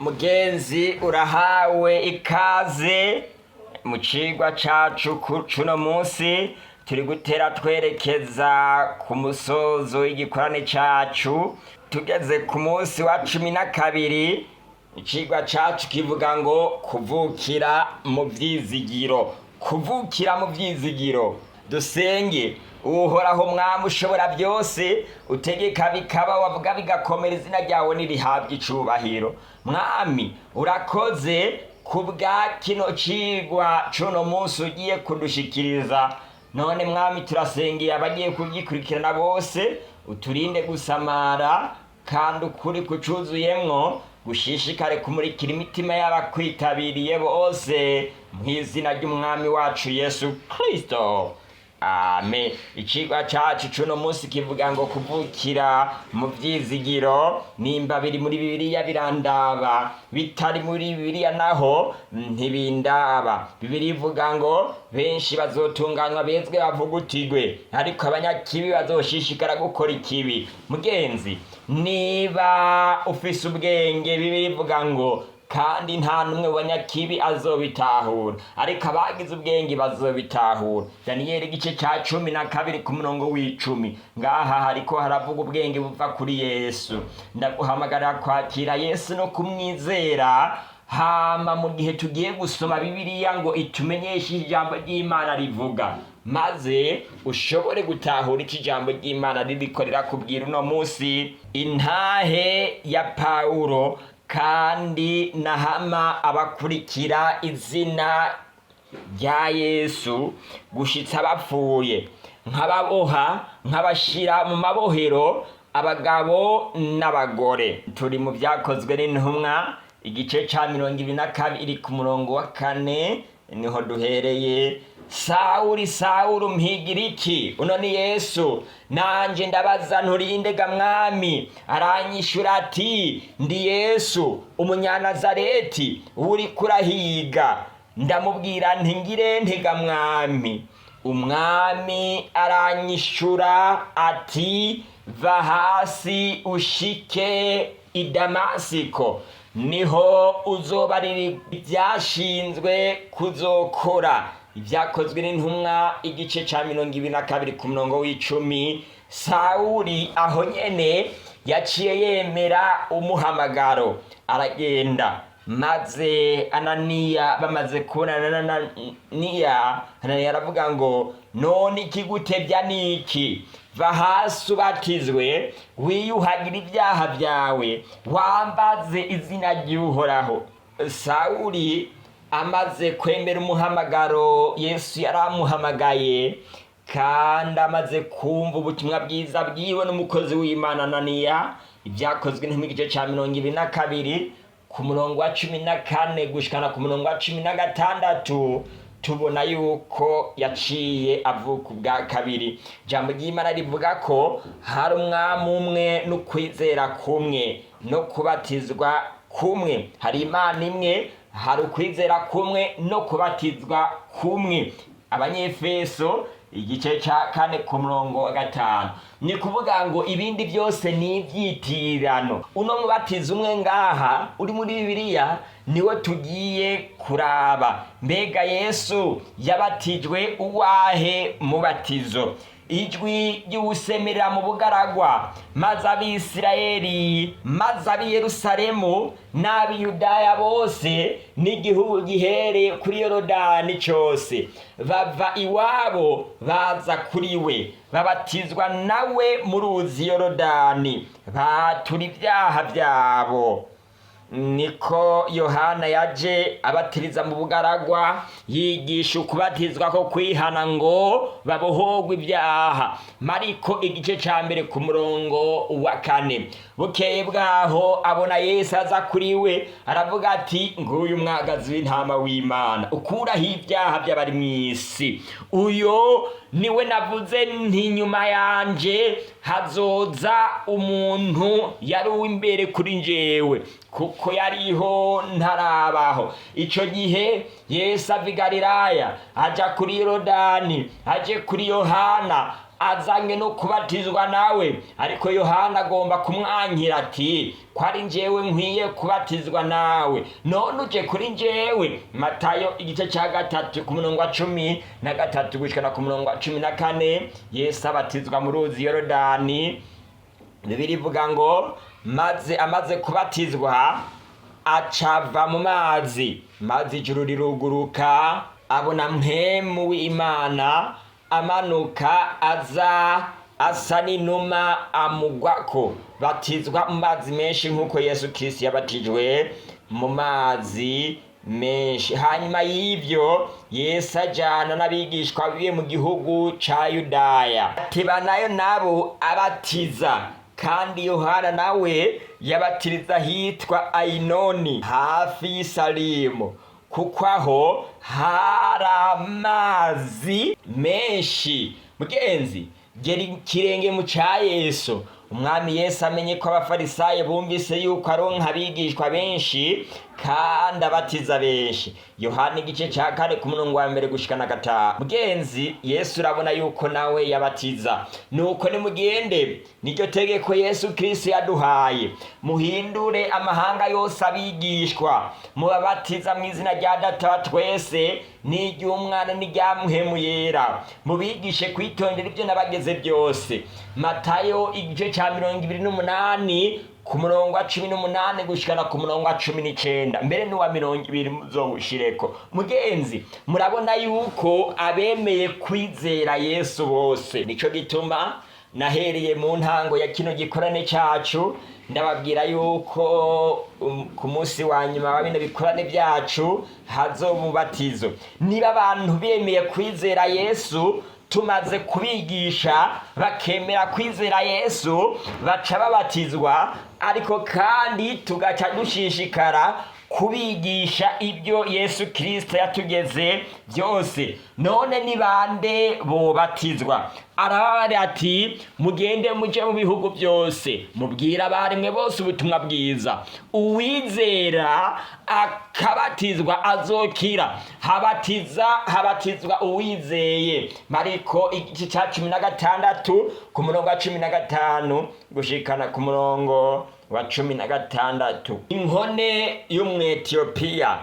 Mugenzi, urahawe ikaze mu cigwa cacu cuno munsi. Turi gutera twerekeza ku musozo w'igikorane cacu, tugeze ku munsi wa 12. Icigwa cacu kivuga ngo kuvukira mu vyizigiro, kuvukira mu vyizigiro. Dusenge. Uhoraho Mwami ushobora byose, utegeka bikaba, wavuga bigakomera, izina ryawe nirihabwa icubahiro. Mwami, urakoze kubwa kino cigwa cuno munsi ugiye kudushikiriza. None Mwami, turasengeye abagiye kugikurikirana bose, uturinde gusamara, kandi ukuri kucuzuyemwo gushishikare kumurikira imitima y'abakwitabiriye bose, mu izina ry'Umwami wacu Yesu Kristo, amen. Icigwa cacu cuno munsi kivuga ngo kuvukira mu vyizigiro. Nimba biri muri Bibiliya birandaba, bitari muri Bibiliya naho ntibindaba. Bibiliya ivuga ngo benshi bazotunganywa, bezwe, bavugutigwe, ariko abanyakibi bazoshishikara gukora ikibi. Mugenzi, niba ufise ubwenge, Bibiliya ivuga ngo kandi nta n'umwe mu banyakibi azobitahura, ariko abagize ubwenge bazobitahura. Daniyeli igice ca 12 ku murongo w'10. Ngaha hariko haravuga ubwenge buva kuri Yesu. Ndaguhamagarira kwakira Yesu no kumwizera. Hama mu gihe tugiye gusoma Bibiliya ngo itumenyeshe ijambo ry'Imana rivuga, maze ushobore gutahura icyo ijambo ry'Imana ririko rirakubwira uno munsi. Intahe ya Pawulo: kandi nahama abakurikira izina rya Yesu gushitsa bapfuye, nkababoha, nkabashira mu mabohero, abagabo n'abagore. Turi mu Byakozwe n'Intumwa igice ca 22 ku murongo wa 4, niho duhereye. Sawuli, Sawuli, umpigira iki? Uno ni Yesu. Nanje ndabaza nti: Uri nde ga, Mwami? Aranyishura ati: Ndi Yesu Umunyanazareti uriko urahiga. Ndamubwira nti: Ngire nte ga, Mwami? Umwami aranyishura ati: Va hasi ushike i Damasiko, niho uzobarira ivyashinzwe kuzokora. Ibyakozwe n'Intumwa igice ca 22 ku murongo w'10. Sawuli aho nyene yaciye yemera umuhamagaro, aragenda. Maze Ananiya, bamaze kubonana na Ananiya, Ananiya aravuga ngo: None ikigutevya niki? Va hasi ubatizwe, wiyuhagire ibyaha byawe, wambaze izina ry'Uhoraho. Sawuli amaze kwemera umuhamagaro Yesu yaramuhamagaye, kandi amaze kumva ubutumwa bwiza bwiwe n'umukozi w'Imana Ananiya, Ibyakozwe n'igice ca 22 ku murongo wa 14 gushikana ku murongo wa 16, tubona yuko yaciye avuka ubwa kabiri. Ijambo ry'Imana rivuga ko hari Umwami umwe, n'ukwizera kumwe, no kubatizwa kumwe. Hari Imana imwe, hari ukwizera kumwe, no kubatizwa kumwe. Abanyefeso igice ca 4 ku murongo wa 5. Ni kuvuga ngo ibindi byose ni ibyitirano. Uno mubatizo umwe ngaha uri muri Bibiliya niwo tugiye kuraba. Mbega Yesu yabatijwe uwahe mubatizo? Ijwi ry'uwusemerera mu bugaragwa: maze Abisirayeli, maze ab'i Yerusalemu n'ab'Iyudaya bose n'igihugu gihereye kuri Yorodani cose, bava iwabo baza kuri we, babatizwa nawe mu ruzi Yorodani, batura ibyaha byabo. Niko Yohana yaje abatiriza mu bugaragwa, yigisha ukubatizwa ko kwihana ngo babohogwe ibyaha. Mariko igice ca 1 ku murongo wa 4. Bukeye bwaho abona Yesu aza kuri we, aravuga ati: Nguyu umwagazi w'intama w'Imana ukuraho ibyaha by'abari mw'isi. Uyo niwe navuze nti: Nyuma yanje hazoza umuntu yari uw'imbere kuri njyewe, kuko yariho ntarabaho. Ico gihe Yesu ava i Galilaya aja kuri Yorodani, aje kuri Yohana. Azanywe no kubatizwa nawe. Ariko Yohana agomba kumwankira ati: "Ko ari njyewe nkwiye kubatizwa nawe, none uje kuri njyewe?" Matayo igice cya 3 ku murongo wa 13 gushikana ku murongo wa 14. Yesu abatizwa mu ruzi Yorodani. Bibiliya ivuga ngo maze amaze kubatizwa acava mu mazi, maze ijuru riruguruka, abona Mpwemu w'Imana amanuka aza asa n'inuma amugwako. Batizwa mu mazi menshi nk'uko Yesu Kristo yabatijwe mu mazi menshi. Hanyuma y'ibyo Yesu ajana n'abigishwa biwe mu gihugu ca Yudaya, atiba nayo nabo abatiza. Kandi Yohana nawe yabatiriza ahitwa Ayinoni hafi y'Isalimu, kuko aho hari amazi menshi. Mugenzi, gera ikirenge mu ca Yesu. Umwami Yesu amenye ko Abafarisayo bumvise yuko aronka abigishwa benshi kandi abatiza benshi. Yohana igice cya 4 ku murongo wa 1 gushikana 5. Mugenzi, Yesu urabona yuko nawe yabatiza. Nuko nimugende, niryo tegeko Yesu Kristo yaduhaye: muhindure amahanga yose abigishwa, mubabatiza mu izina rya Data wa twese n'iry'Umwana n'irya Mpwemu Yera, mubigishe kwitondera ibyo nabageze byose. Matayo igice cya 28 ku murongo wa 18 gushikana ku murongo wa 19, mbere n'uwa 20 muzowushireko. Mugenzi, murabona yuko abemeye kwizera Yesu bose, nico gituma nahereye mu ntango ya kino gikorane cyacu ndababwira yuko ku munsi wa nyuma wa bino bikorane byacu hazoba umubatizo. Niba abantu bemeye kwizera Yesu, tumaze kubigisha bakemera kwizera Yesu, baca babatizwa. Ariko kandi tugaca dushishikara kubigisha ibyo Yesu Kirisito yatugeze byose. None ni bande bobatizwa? Arababara ati: "Mugende muje mu bihugu byose, mubwire abaremwe bose ubutumwa bwiza. Uwizera akabatizwa azokira." Habatiza, habatizwa uwizeye. Mariko igice cya 16 ku murongo wa 15 gushikana ku murongo wa 16. Inkone y'Umwetiyopiya,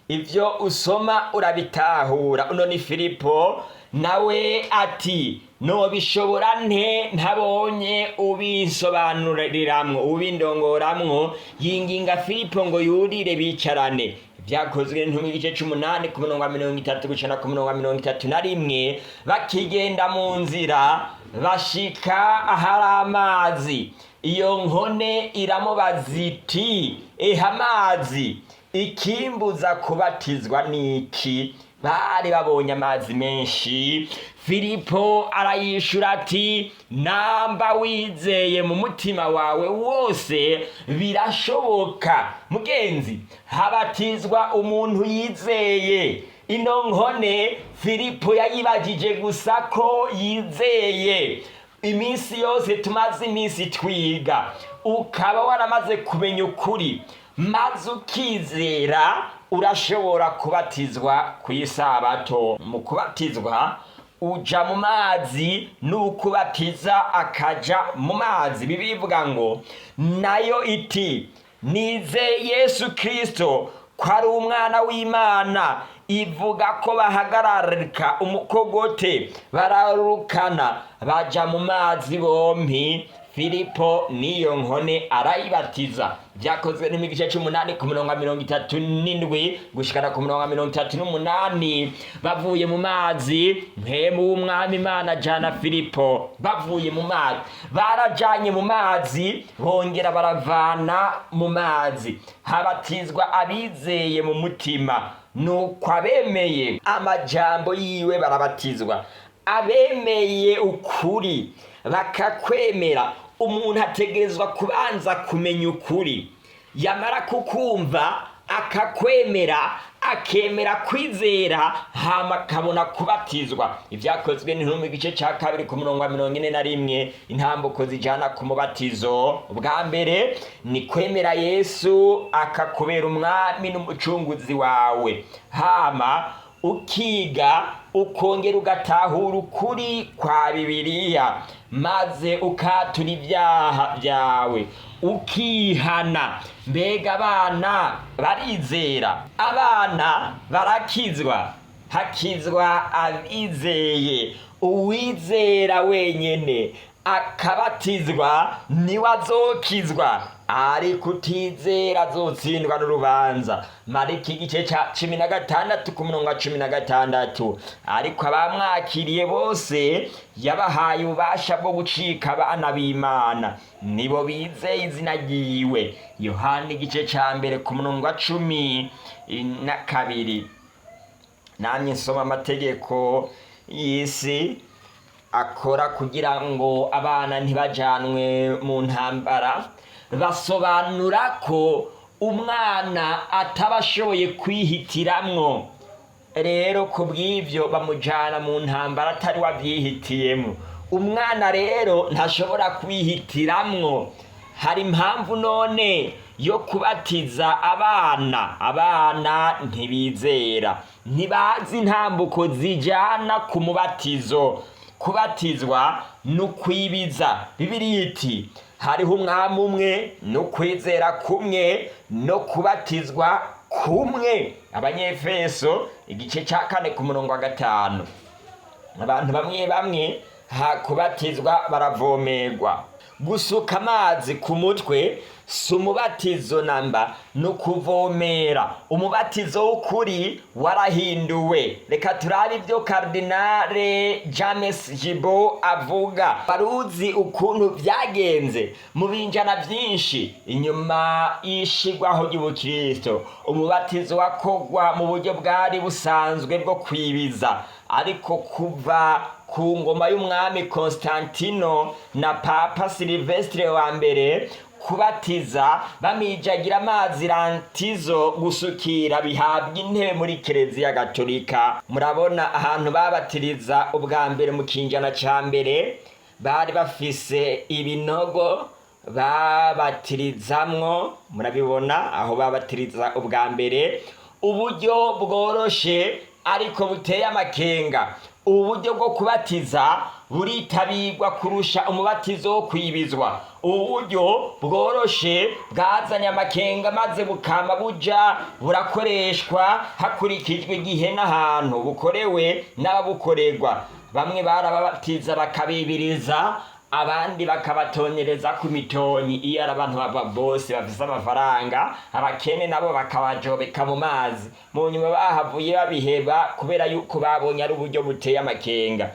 ibyo usoma urabitahura. Uno ni Filipo, nawe ati: "Nobishobora nte ntabonye ubisobanuriramwo, ubindongoramwo?" Yinginga Filipo ngo yurire bicarane. Byakozwe n'Intumwa igice c'umunani ku murongo wa 30 gushana ku murongo wa 31. Bakigenda mu nzira bashika ahari amazi, iyo nkone iramubaza iti: "Eha amazi, ikimbuza kubatizwa niki?" Bari babonye amazi menshi. Filipo arayishura ati: "Namba wizeye mu mutima wawe wose birashoboka." Mugenzi, habatizwa umuntu yizeye. Ino nkone Filipo yayibagije gusa ko yizeye. Iminsi yose tumaze iminsi twiga, ukaba waramaze kumenya ukuri maze ukizera, urashobora kubatizwa ku Isabato. Mu kubatizwa uja mu mazi, n'ukubatiza akaja mu mazi. Bibiliya ivuga ngo nayo iti: "Nizeye Yesu Kristo ko ari Umwana w'Imana." Ivuga ko bahagararika umukogote, bararukana, baja mu mazi bompi, Filipo n'iyo nkone, arayibatiza. Byakozwe n'igice c'umunani ku murongo wa 37 gushikana ku murongo wa 38. Bavuye mu mazi, Mpwemu w'Umwami Imana ajana Filipo. Bavuye mu mazi, barajanye mu mazi, bongera baravana mu mazi. Habatizwa abizeye mu mutima. Nuko abemeye amajambo yiwe barabatizwa. Abemeye ukuri bakakwemera. Umuntu ategerezwa kubanza kumenya ukuri, yamara kukumva akakwemera, akemera kwizera, hama akabona kubatizwa. Ibyakozwe n'Intumwa igice cya 2 ku murongo wa 41. Intambuko zijana ku mubatizo: bwa mbere ni kwemera Yesu akakubera Umwami n'Umucunguzi wawe, hama Ukiga, ukongera ugatahura ukuri kwa Bibiliya, maze ukatura ibyaha byawe, ukihana. Mbega abana barizera? Abana barakizwa? Hakizwa abizeye. Uwizera wenyene akabatizwa niwe azokizwa, ariko utizera azotsindwa n'urubanza. Mariko igice ca 16 ku murongo wa 16. Ariko abamwakiriye bose yabahaye ububasha bwo gucika abana b'Imana, nibo bizeye izina ryiwe. Yohana igice ca 1 ku murongo wa 12. Namye nsoma amategeko y'isi akora kugira ngo abana ntibajanwe mu ntambara. Basobanura ko umwana ataba ashoboye kwihitiramwo, rero ku bw'ibyo bamujana mu ntambara atari wabyihitiyemo. Umwana rero ntashobora kwihitiramwo. Hari impamvu none yo kubatiza abana? Abana ntibizera, ntibazi intambuko zijana ku mubatizo. Kubatizwa ni ukwibiza. Bibiliya iti hariho umwami umwe, no kwizera kumwe, no kubatizwa kumwe. Abanyefeso igice cya 4 ku murongo wa 5. Abantu bamwe bamwe hakubatizwa baravomerwa. Gusuka amazi ku mutwe si umubatizo namba, ni ukuvomera. Umubatizo w'ukuri warahinduwe. Reka turabe ibyo Karidinale James Jibo avuga. Baruzi ukuntu byagenze mu binjana byinshi inyuma y'ishigwaho ry'ubukristo. Umubatizo wakogwa mu buryo bwari busanzwe bwo kwibiza, ariko kuva ku ngoma y'umwami Constantino na Papa Silvestre wa mbere, kubatiza bamijagira amazi, rantizo, gusukira, bihabwa intebe muri Kiliziya Gatolika. Murabona ahantu babatiriza ubwa mbere mu kinjana ca mbere, bari bafise ibinogo babatirizamwo. Murabibona aho babatiriza ubwa mbere. Uburyo bworoshe ariko buteye amakenga. Ubu buryo bwo kubatiza buritabirwa kurusha umubatizo wo kwibizwa. Ubu buryo bworoshe bwazanye amakenga, maze bukama buja burakoreshwa hakurikijwe igihe n'ahantu bukorewe n'ababukorerwa. Bamwe barababatiza bakabibiriza, abandi bakabatonyereza ku mitonyi iyo ari abantu baba bose bafise amafaranga, abakene nabo bakabajobeka mu mazi. Mu nyuma bahavuye babiheba kubera yuko babonye ari uburyo buteye amakenga.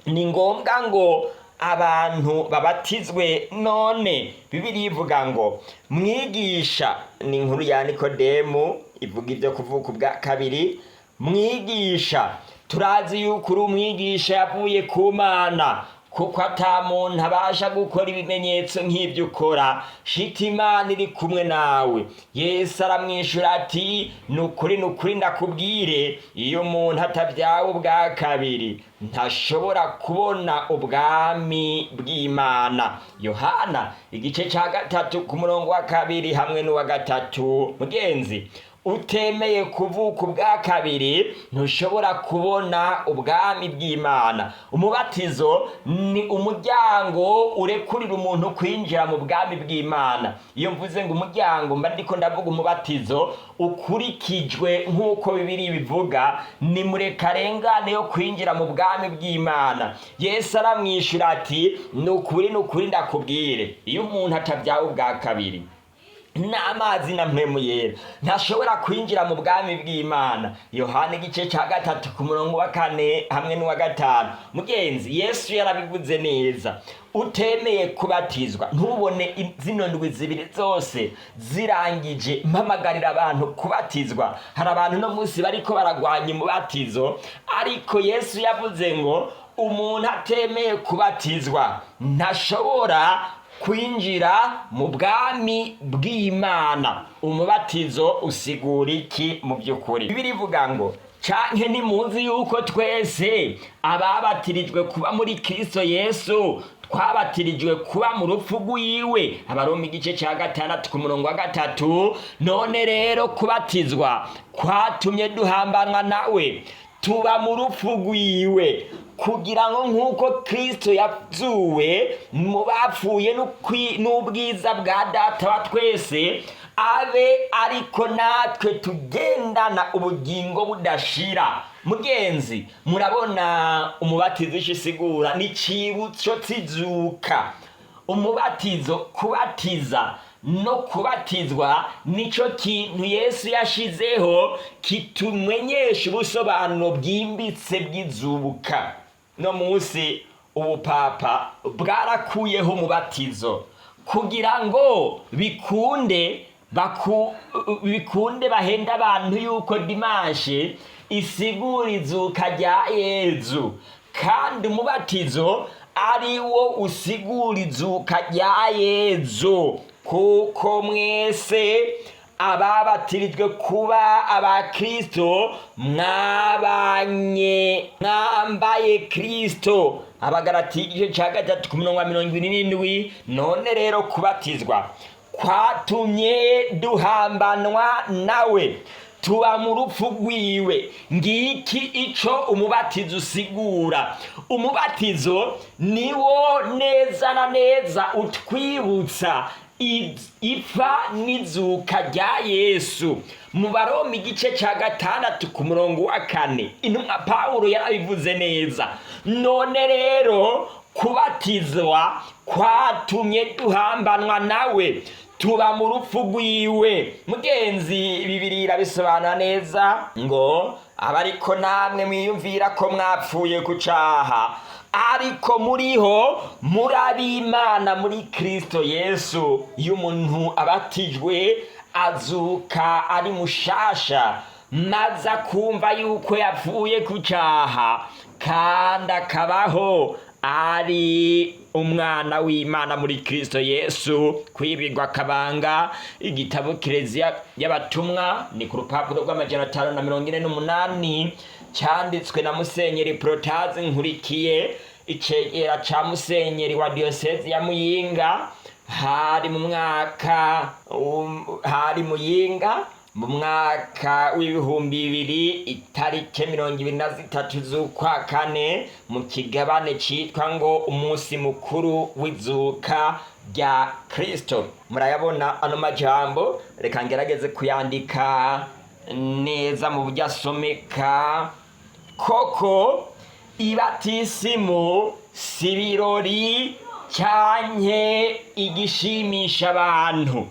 Ni ngombwa ngo abantu babatizwe none? Bibiliya ivuga ngo mwigisha, ni inkuru ya Nikodemu ivuga ibyo kuvuka ubwa kabiri. Mwigisha, turazi yuko uri umwigisha yavuye ku Mana, kuko ata muntu abasha gukora ibimenyetso nk'ibyo ukora shita Imana iri kumwe nawe. Yesu aramwishyura ati ni ukuri, ni ukuri, ndakubwire, iyo umuntu atabyawe ubwa kabiri ntashobora kubona ubwami bw'Imana. Yohana igice cya 3 ku murongo wa 2 hamwe n'uwa 3. Mugenzi, utemeye kuvuka ubwa kabiri ntushobora kubona ubwami bw'Imana. Umubatizo ni umuryango urekurira umuntu kwinjira mu bwami bw'Imana. Iyo mvuze ngo umuryango, mba ndiko ndavuga umubatizo ukurikijwe nk'uko Bibiliya bivuga, ni murekarengane yo kwinjira mu bwami bw'Imana. Yesu aramwishyura ati ni ukuri, ni ukuri, ndakubwire, iyo umuntu atabyawe ubwa kabiri n'amazi na Mpwemu Yera ntashobora kwinjira mu bwami bw'Imana. Yohana igice cya 3 ku murongo wa 4 hamwe n'uwa 5. Mugenzi, Yesu yarabivuze neza. Utemeye kubatizwa ntubone zino ndwi zibiri zose zirangije mpamagarira abantu kubatizwa. Hari abantu no munsi bariko baragwanya umubatizo, ariko Yesu yavuze ngo umuntu atemeye kubatizwa ntashobora kwinjira mu bwami bw'Imana. Umubatizo usigura iki mu by'ukuri? Bibiliya ivuga ngo canke ntimuzi yuko twese ababatirijwe kuba muri Kristo Yesu twabatirijwe kuba mu rupfu rwiwe? Abaroma igice cya 6 ku murongo wa 3. None rero kubatizwa. Kwatumye duhambanwa nawe, tuba mu rupfu rwiwe, kugira ngo nk'uko Kristo yazuwe mu bapfuye n'ubwiza bwa Data wa twese, abe ariko natwe tugendana ubugingo budashira. Mugenzi, murabona umubatizo ico isigura ni icibutso c'izuka. Umubatizo, kubatiza no kubatizwa, nico kintu Yesu yashizeho kitumenyesha ubusobanuro bwimbitse bw'izuka. No munsi ubupapa bwarakuyeho umubatizo kugira ngo bikunde bahenda abantu yuko dimanche isigura izuka rya Yezu, kandi umubatizo ari wo usigura izuka rya Yezu, kuko mwese ababatirijwe kuba abakristo mwabanye mwambaye Kristo. Abagalati igice ca 3 ku murongo wa 27. None rero kubatizwa kwatumye duhambanwa nawe, tuba mu rupfu rwiwe. Ngiki ico umubatizo usigura. Umubatizo niwo neza na neza utwibutsa ipfa n'izuka rya Yesu. Mu Baroma igice ca 6 ku murongo wa 4, intumwa Pawulo yarabivuze neza. None rero kubatizwa kwatumye duhambanwa nawe, tuba mu rupfu rwiwe. Mugenzi, Bibiri irabisobanura neza ngo abariko namwe mwiyumvira ko mwapfuye ku caha, ariko muriho muri ab'Imana muri Kristo Yesu. Iyo umuntu abatijwe azuka ari mushasha, maze akumva yuko yapfuye ku caha kandi akabaho ari umwana w'Imana muri Kristo Yesu. Kwibirwa akabanga, igitabo Kiliziya y'Abatumwa, ni ku rupapuro rw'548, cyanditswe na Musenyeri Protazi Nkurikiye, icegera ca musenyeri wa diyosezi ya Muyinga. Hari mu mwaka hari Muyinga mu mwaka w'2000, itariki 23 z'ukwa kane, mu kigabane citwa ngo umunsi mukuru w'izuka rya Kristo. Murayabona ano majambo, reka ngerageze kuyandika neza mu buryo asomeka. Koko ibatisimu si ibirori canke igishimisha abantu,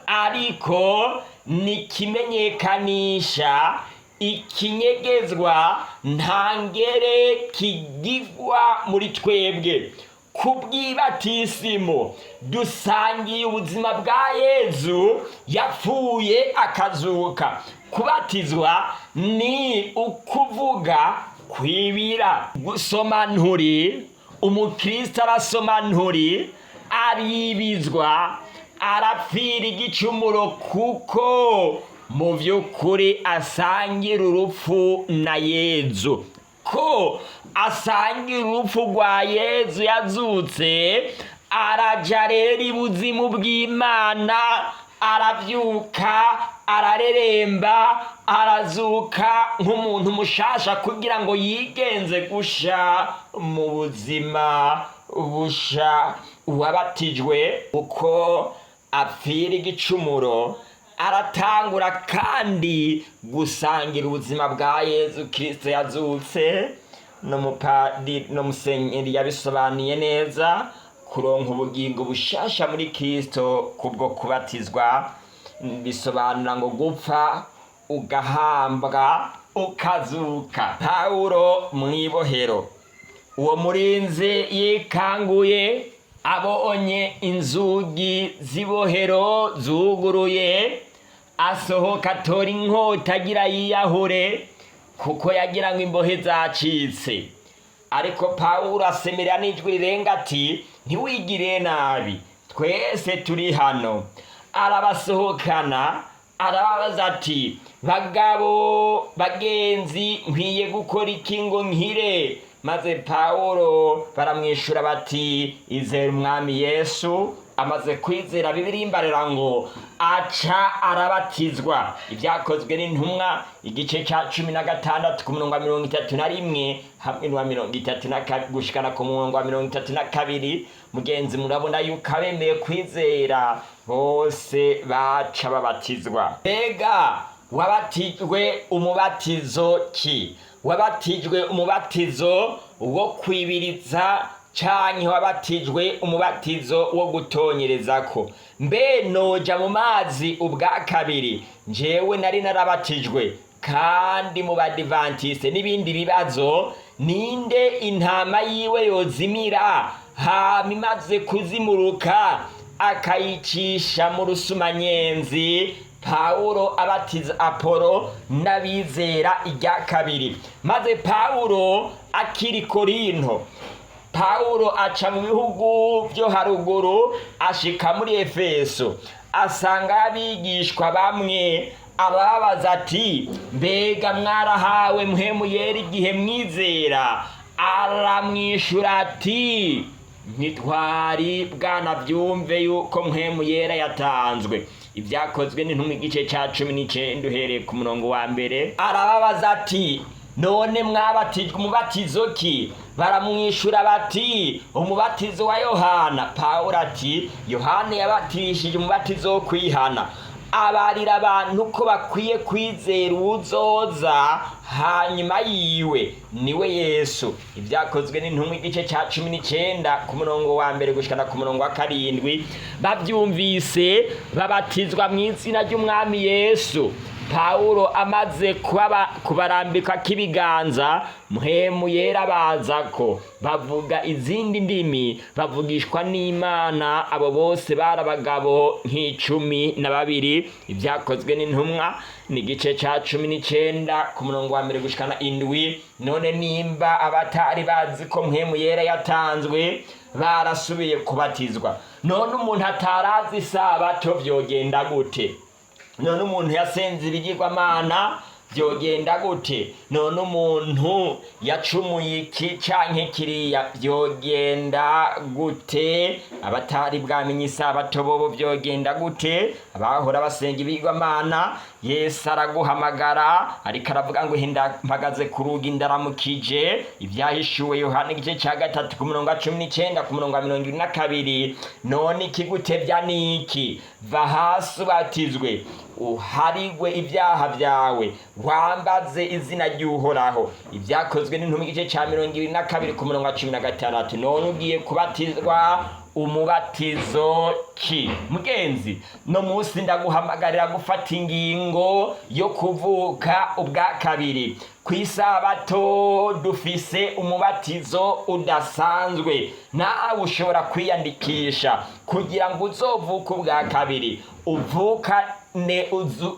ariko ni ikimenyekanisha ikinyegezwa ntangere kigigwa muri twebwe. Kubw'ibatisimu dusangiye ubuzima bwa Yezu yapfuye akazuka. Kubatizwa ni ukuvuga kwibira, gusoma nturi. Umukristo arasoma nturi, aribizwa, arapfira igicumuro, kuko mu by'ukuri asangira urupfu na Yezu, ko asangira urupfu rwa Yezu yazutse. Araja rero ibuzimu bw'Imana, arabyuka, arareremba, arazuka nk'umuntu mushasha kugira ngo yigenze gusha mu buzima busha. Uwabatijwe uko apfira igicumuro aratangura kandi gusangira ubuzima bwa Yezu Kristo yazutse. N'umupadiri n'umusenyeri yabisobanuye neza. Kuronka ubugingo bushasha muri Kristo kubwo kubatizwa bisobanura ngo gupfa, ugahambwa, ukazuka. Pawulo mw'ibohero, uwo murinzi yikanguye abonye inzugi z'ibohero zuguruye, asohoka atora inkota agira yiyahure, kuko yagira ngo imbohe zacitse. Ariko Pawulo asemerera n'ijwi rirenga ati: "Ntiwigire nabi, twese turi hano." Arabasohokana, arababaza ati: "Bagabo bagenzi, nkwiye gukora iki ngo nkire?" Maze Pawulo baramwishura bati: "Izere Umwami Yesu." Amaze kwizera, bibirimbarira ngo aca arabatizwa. Ibyakozwe n'Intumwa, igice cya 16, ku murongo wa 31 hamwe n'uwa 32 gushikana ku murongo wa 32. Mugenzi, murabona yuko abemeye kwizera bose baca babatizwa. Mbega wabatijwe umubatizo ki? Wabatijwe umubatizo wo kwibiriza canke wabatijwe umubatizo wo gutonyerezako? Mbe noja mu mazi ubwa kabiri? Njewe nari narabatijwe kandi mu Badivantiste. N'ibindi bibazo: ninde intama yiwe yozimira, hama imaze kuzimuruka akayicisha mu rusumanyenzi? Pawulo abatiza Apolo n'abizera irya kabiri. Maze Pawulo akiri Korinto, Pawulo aca mu bihugu byo haruguru, ashika muri Efeso, asanga abigishwa bamwe, arababaza ati: "Mbega mwarahawe Mpwemu Yera igihe mwizera?" Aramwishura ati: "Ntitwari bwanabyumve yuko Mpwemu Yera yatanzwe." Ibyakozwe n'Intumwa, igice cya 19, uhereye ku murongo wa mbere. Arababaza ati: "None mwabatijwe umubatizo ki?" Baramwishura bati: "Umubatizo wa Yohana." Pawulo ati: "Yohana yabatishije umubatizo wo kwihana, abarira abantu ko bakwiye kwizera uwuzoza hanyuma yiwe, niwe Yesu." Ibyakozwe n'Intumwa, igice cya 19, ku murongo wa mbere gushikana ku murongo wa karindwi. Babyumvise babatizwa mu izina ry'Umwami Yesu. Pawulo amaze kubarambika k'ibiganza, Mpwemu Yera baza ko bavuga izindi ndimi, bavugishwa n'Imana. Abo bose bari abagabo nk'12. Ibyakozwe n'Intumwa ni igice cya 19, ku murongo wa mbere gushikana indwi. None nimba abatari bazi ko Mpwemu Yera yatanzwe barasubiye kubatizwa, none umuntu atarazi isabato vyogenda gute? None umuntu yasenze ibigirwamana vyogenda gute? None umuntu yacumuye iki canke kiriya vyogenda gute? Abatari bwamenye isabato bobo vyogenda gute? Abahora basenga ibigirwamana? Yesu araguhamagara, ariko aravuga ngo: "Hinda mpagaze ku rugi ndaramukije." Ibyahishuwe Yohana, igice cya 3, ku murongo wa 19, ku murongo wa 22. None ikigutevya niki? Va hasi ubatizwe, uharigwe ibyaha byawe, wambaze izina ry'Uhoraho. Ibyakozwe n'Intumwa, igice cya 22, ku murongo wa 16. None ugiye kubatizwa umubatizo ki? Mugenzi, no munsi ndaguhamagarira gufata ingingo yo kuvuka ubwa kabiri. Ku isabato dufise umubatizo udasanzwe. Nawe ushobora kwiyandikisha kugira ngo uzovuke ubwa kabiri, uvukane uzu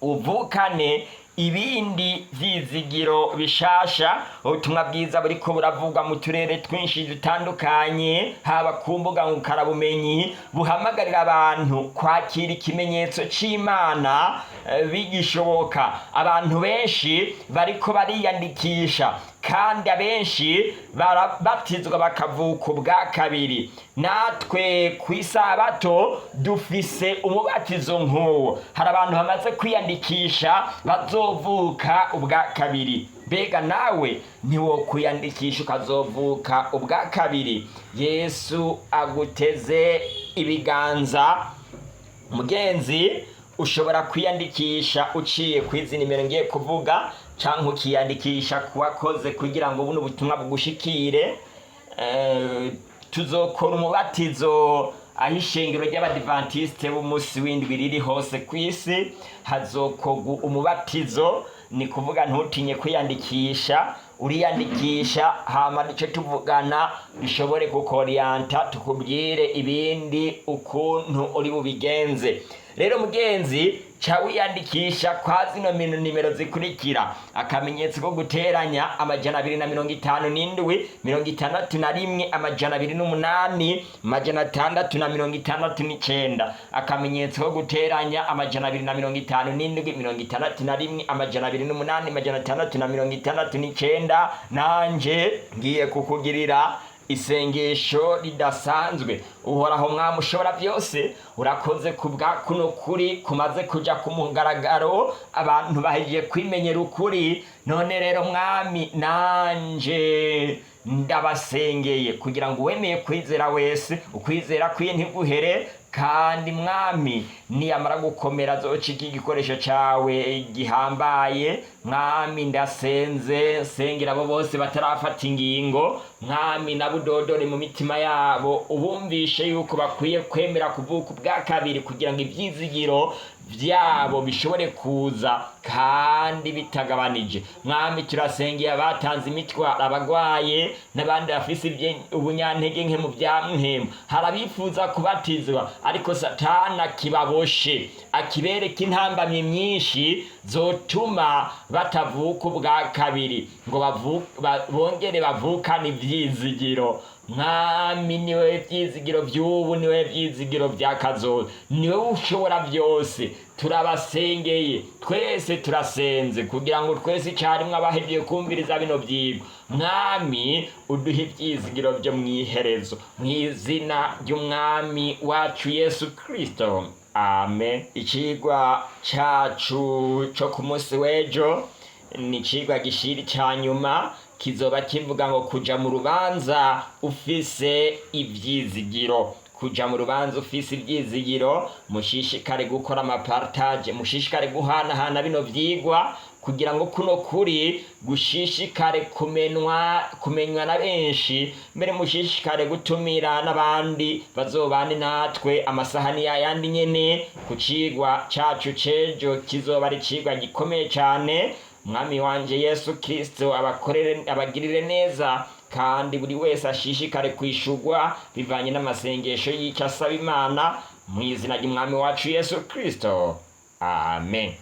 uvukane ibindi vyizigiro bishasha. Ubutumwa bwiza buriko buravugwa mu turere twinshi dutandukanye, haba ku mbuga ngukarabumenyi, buhamagarira abantu kwakira ikimenyetso c'Imana bigishoboka. Abantu benshi bariko bariyandikisha, kandi abenshi barabatizwa bakavuka ubwa kabiri. Natwe ku isabato dufise umubatizo nk'uwo. Hari abantu bamaze kwiyandikisha bazovuka ubwa kabiri. Mbega nawe ntiwokwiyandikisha ukazovuka ubwa kabiri? Yesu aguteze ibiganza. Mugenzi, ushobora kwiyandikisha uciye ku izi nimero ngiye kuvuga, canke ukiyandikisha kuwakoze kugira ngo buno butumwa bugushikire. Tuzokora umubatizo aho ishengero ry'Abadivantisite b'umunsi w'indwi riri hose ku isi. Hazokorwa umubatizo. Ni kuvuga, ntutinye kwiyandikisha. Uriyandikisha, hama duce tuvugana, dushobore kukoriyanta, tukubwire ibindi ukuntu uri bubigenze. Rero mugenzi, ca wiyandikisha kwa zino nimero zikurikira: akamenyetso ko guteranya, 257 61 208 669. Akamenyetso ko guteranya, 257 61 208 669. Nanje ngiye kukugirira Isengesho ridasanzwe. Uhoraho Mwami ushobora byose, urakoze kubwa kuno kuri kumaze kuja ku mugaragaro, abantu bahejeje kwimenyera ukuri. None rero Mwami, nanje ndabasengeye kugira ngo uwemeye kwizera wese ukwizera kwiye ntiguhere, kandi Mwami, niyamara gukomera azocika igikoresho cawe gihambaye. Mwami, ndasenze, nsengera abo bose batarafata ingingo. Mwami, nabudodore mu mitima yabo, ubumvishe yuko bakwiye kwemera kuvuka ubwa kabiri kugira ngo ivyizigiro vyabo bishobore kuza kandi bitagabanije. Mwami, turasengeye abatanze imitwaro, abagwaye n'abandi bafise ubunyantege nke mu vya mpwemu. Hari abifuza kubatizwa ariko Satani akibaboshe, akibereka intambamyi nyinshi zotuma batavuka ubwa kabiri ngo bongere bavukane ivyizigiro. Mwami, niwe vyizigiro vy'ubu, niwe vyizigiro vya kazoza, niwe ushobora byose. Turabasengeye twese, turasenze kugira ngo twese icyarimwe abahejeje kumviriza bino vyigwa, Mwami, uduhe ivyizigiro vyo mw'iherezo, mw'izina ry'Umwami wacu Yesu Kristo, amen. Icigwa cacu co ku munsi w'ejo ni icigwa gishiri ca nyuma, kizoba kivuga ngo kuja mu rubanza ufise ivyizigiro. Kuja mu rubanza ufise ivyizigiro. Mushishikare gukora amapartage, mushishikare guhanahana bino vyigwa kugira ngo kuno kuri gushishikare kumenwa, kumenywa na benshi. Mbere mushishikare gutumira n'abandi bazobane natwe amasahani yayandi nyene ku cigwa cacu c'ejo, kizoba ari icigwa gikomeye cane. Mwami wanje Yesu Kristo abakorere, abagirire neza, kandi buri wese ashishikare kwishurwa bivanye n'amasengesho y'icyo asaba Imana, mu izina ry'Umwami wacu Yesu Kristo, amen.